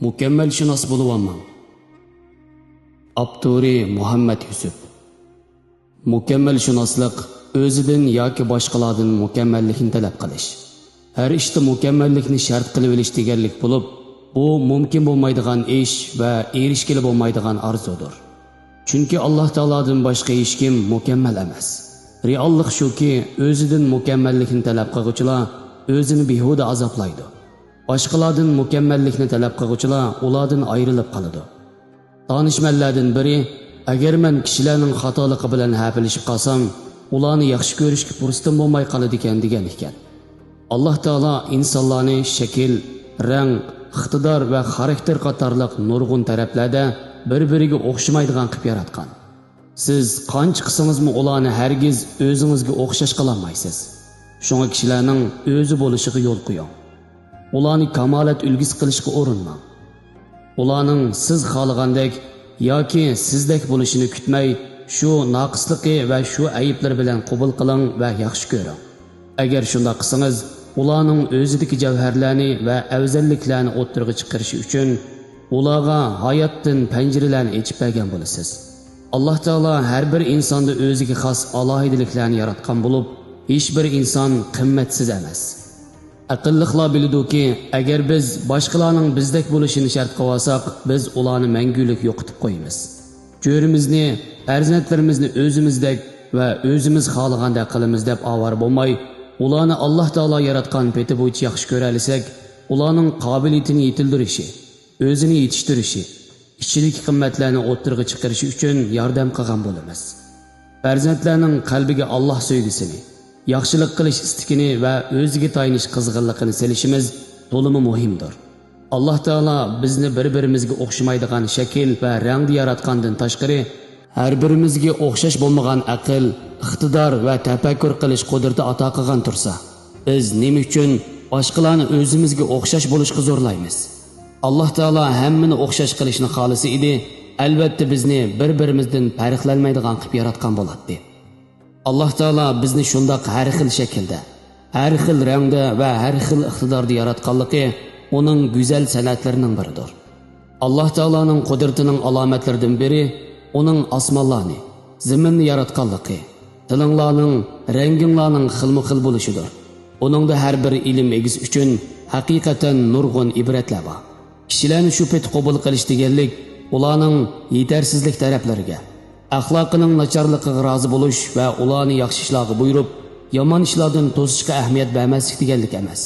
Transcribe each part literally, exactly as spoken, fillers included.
مۇكەممەلشۇناس بولۇۋالماڭ. ئاپتورى مۇھەممەد يۈسۈپ. مۇكەممەلشۇناسلىق ئۆزىدىن ياكى باشقىلاردىن مۇكەممەللىكنى تەلەپ قىلىش. ھەر ئىشتا مۇكەممەللىكنى شەرت قىلىۋېلىش دېگەنلىك بولۇپ، بۇ مۇمكىن بولمايدىغان ئىش ۋە ئېرىشكىلى بولمايدىغان ئارزۇدۇر. چۈنكى ئاللاھ تائالادىن باشقا ھېچكىم مۇكەممەل ئەمەس. رېئاللىق شۇكى، ئۆزىدىن مۇكەممەللىكنى تەلەپ قىلغۇچىلار ئۆزىنى بىھۇدە ئازابلايدۇ. باشقىلاردىن مۇكەممەللىكنى تەلەپ قىلغۇچىلار ئۇلاردىن ئايرىلىپ قالىدۇ. دانىشمەنلەردىن بىرى، «ئەگەر مەن كىشىلەرنىڭ خاتالىقى بىلەن ھەپىلىشىپ قالسام، ئۇلارنى ياخشى كۆرۈشكە پۇرسىتىم بولماي قالىدىكەن» دېگەن ئىكەن. ئاللاھ تائالا ئىنسانلارنى شەكىل، رەڭ، ئىقتىدار ۋە خاراكتېر قاتارلىق نۇرغۇن تەرەپلەردە بىر-بىرىگە ئوخشىمايدىغان قىلىپ ياراتقان. سىز قانچە قىلسىڭىزمۇ ئۇلارنى ھەرگىز ئۆزىڭىزگە ئوخشاش قىلالمايسىز. شۇڭا كىشىلەرنىڭ ئۆزى بولۇشىغا يول قويۇڭ. ئۇلارنى كامالەت ئۈلگىسى قىلىشقا ئۇرۇنماڭ. ئۇلارنىڭ سىز خالىغاندەك ياكى سىزدەك بولۇشىنى كۈتمەي، شۇ ناقىسلىقى ۋە شۇ ئەيىبلىرى بىلەن قوبۇل قىلىڭ ۋە ياخشى كۆرۈڭ. ئەگەر شۇنداق قىلسىڭىز، ئۇلارنىڭ ئۆزىدىكى جەۋھەرلەرنى ۋە ئەۋزەللىكلەرنى ئوتتۇرىغا چىقىرىشى ئۈچۈن ئۇلارغا ھاياتتىن پەنجىرىلەرنى ئېچىپ بەرگەن بولىسىز. ئاللاھ تائالا ھەر بىر ئىنساندا ئۆزىگە خاس ئالاھىدىلىكلەرنى ياراتقان بولۇپ، ھېچبىر ئىنسان قىممەتسىز ئەمەس. ئەقىللىقلار بىلىدۇكى، ئەگەر بىز باشقىلارنىڭ بىزدەك بولۇشىنى شەرت قىلىۋالساق، بىز ئۇلارنى مەڭگۈلۈك يوقىتىپ قويىمىز. چۆرىمىزنى، پەرزەنتلىرىمىزنى ئۆزىمىزدەك ۋە ئۆزىمىز خالىغاندەك قىلىمىز دەپ ئاۋارە بولماي، ئۇلارنى ئاللاھ تائالا ياراتقان پېتى بويىچە ياخشى كۆرەلىسەك، ئۇلارنىڭ قابىلىيىتىنى يېتىلدۈرۈشى، ئۆزىنى يېتىشتۈرۈشى، ئىچىدىكى قىممەتلەرنى ئوتتۇرىغا چىقىرىشى ئۈچۈن ياردەم قىلغان بولىمىز. پەرزەنتلەرنىڭ قەلبىگە ئاللاھ سۆيگۈسىنى، ياخشىلىق قىلىش ئىستىكىنى ۋە ئۆزىگە تايىنىش قىزغىنلىقىنى سېلىشىمىز تولىمۇ مۇھىمدۇر. ئاللاھ تائالا بىزنى بىر-بىرىمىزگە ئوخشىمايدىغان شەكىل ۋە رەڭدە ياراتقاندىن تاشقىرى، ھەر بىرىمىزگە ئوخشاش بولمىغان ئەقىل، ئىقتىدار ۋە تەپەككۇر قىلىش قۇدرىتى ئاتا قىلغان تۇرسا، بىز نېمە ئۈچۈن باشقىلارنى ئۆزىمىزگە ئوخشاش بولۇشقا زورلايمىز؟ ئاللاھ تائالا ھەممىنى ئوخشاش قىلىشنى خالىسا ئىدى، ئەلۋەتتە بىزنى بىر-بىرىمىزدىن پەرقلەنمەيدىغان قىلىپ ياراتقان بولاتتى. ئاللاھ تائالا بىزنى شۇنداق ھەر خىل شەكىلدە، ھەر خىل رەڭدە ۋە ھەر خىل ئىقتىداردا ياراتقانلىقى ئۇنىڭ گۈزەل سەنئەتلىرىنىڭ بىرىدۇر. ئاللاھ تائالانىڭ قۇدرىتىنىڭ ئالامەتلىرىدىن بىرى ئۇنىڭ ئاسمانلارنى، زېمىننى ياراتقانلىقى، تىلىڭلارنىڭ، رەڭگىڭلارنىڭ خىلمۇ خىل بولۇشىدۇر. ئۇنىڭدا ھەر بىر ئىلىم ئىگىسى ئۈچۈن ھەقىقەتەن نۇرغۇن ئىبرەتلەر بار. كىشىلەرنى شۇ پېتى قوبۇل قىلىش دېگەنلىك، ئۇلارنىڭ يېتەرسىزلىك تەرەپلىرىگە، ئەخلاقىنىڭ ناچارلىقىغا رازى بولۇش ۋە ئۇلارنى ياخشى ئىشلارغا بۇيرۇپ، يامان ئىشلاردىن توسۇشقا ئەھمىيەت بەرمەسلىك دېگەنلىك ئەمەس.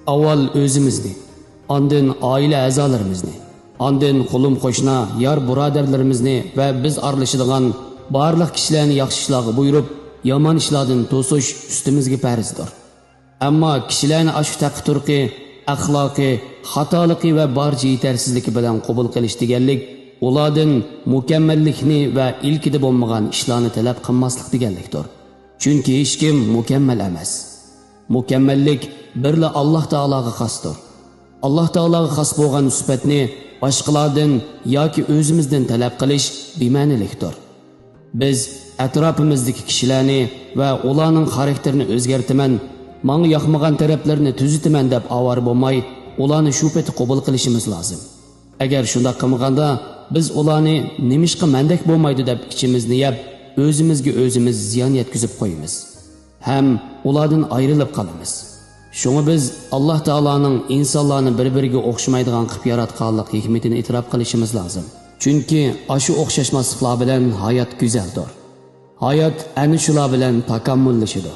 ئاۋۋال ئۆزىمىزنى، ئاندىن ئائىلە ئەزالىرىمىزنى، ئاندىن قولۇم-قوشنا، يار-بۇرادەرلىرىمىزنى ۋە بىز ئارىلىشىدىغان بارلىق كىشىلەرنى ياخشى ئىشلارغا بۇيرۇپ، يامان ئىشلاردىن توسۇش ئۈستىمىزگە پەرزدۇر. ئەمما كىشىلەرنى ئاشۇ تەقى-تۇرقى، ئەخلاقى، خاتالىقى ۋە بارچە يېتەرسىزلىكى بىلەن قوبۇل قىلىش دېگەنلىك، ئۇلاردىن مۇكەممەللىكنى ۋە ئىلكىدە بولمىغان ئىشلارنى تەلەپ قىلماسلىق دېگەنلىكتۇر. چۈنكى ھېچكىم مۇكەممەل ئەمەس. مۇكەممەللىك بىرلا ئاللاھ تائالاغا خاستۇر. ئاللاھ تائالاغا خاس بولغان سۈپەتنى باشقىلاردىن ياكى ئۆزىمىزدىن تەلەپ قىلىش بىمەنىلىكتۇر. بىز ئەتراپىمىزدىكى كىشىلەرنى ۋە ئۇلارنىڭ خاراكتېرىنى ئۆزگەرتىمەن، ماڭا ياقمىغان تەرەپلىرىنى تۈزىتىمەن دەپ ئاۋارە بولماي، ئۇلارنى شۇ پېتى قوبۇل قىلىشىمىز لازىم. ئەگەر شۇنداق قىلمىغاندا، بىز ئۇلارنى نېمىشقا مەندەك بولمايدۇ دەپ ئىچىمىزنى يەپ، ئۆزىمىزگە ئۆزىمىز زىيان يەتكۈزۈپ قويىمىز ھەم ئۇلاردىن ئايرىلىپ قالىمىز. شۇڭا بىز ئاللاھ تائالانىڭ ئىنسانلارنى بىر-بىرىگە ئوخشىمايدىغان قىلىپ ياراتقانلىق ھېكمىتىنى ئېتىراپ قىلىشىمىز لازىم. چۈنكى ئاشۇ ئوخشاشماسلىقلار بىلەن ھايات گۈزەلدۇر. ھايات ئەنە شۇلار بىلەن تاكامۇللىشىدۇ.